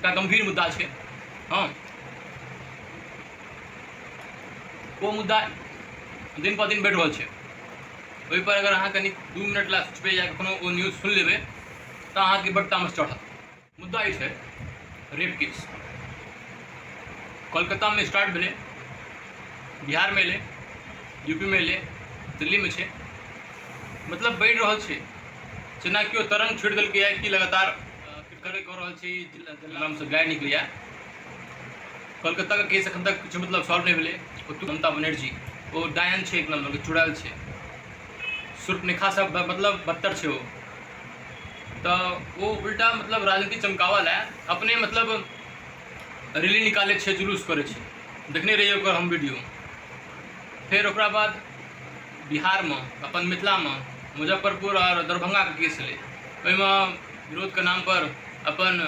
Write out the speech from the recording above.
एकटा गम्भीर मुद्दा छै। हँ, ओ मुद्दा दिन पर दिन बढ़ि रहल छै। ओहिपर अगर अहाँ कनि 2 मिनट लए सोचबै या कखनो ओ न्यूज सुनि लेबै तऽ अहाँके बड्ड तामस चढ़त। मुद्दा ई छै, रेप केस कोलकातामे स्टार्ट भेलै, बिहारमे एलै, यूपीमे एलै, दिल्लीमे छै, मतलब बढ़ि रहल छै। जेना केओ तरंग छोड़ि देलकैए कि लगातार कऽ रहल छै, नामसँ गाय निकलैए। कोलकाताके केस एखन तक किछु मतलब सॉल्व नहि भेलै। ओ ममता बनर्जी ओ डायन छै, एक नम्बरके चुड़ैल छै, सुर्पनेखा सब मतलब बदतर छै ओ। तऽ ओ उल्टा मतलब राजनीति चमकावल है, अपने मतलब रैली निकालै छै, जुलूस करै छै। देखने रहियै ओकर हम वीडियो। फेर ओकरा बाद बिहारमे, अपन मिथिलामे मुजफ्फरपुर आओर दरभंगाके केस छलै, ओहिमे विरोधके नामपर अपन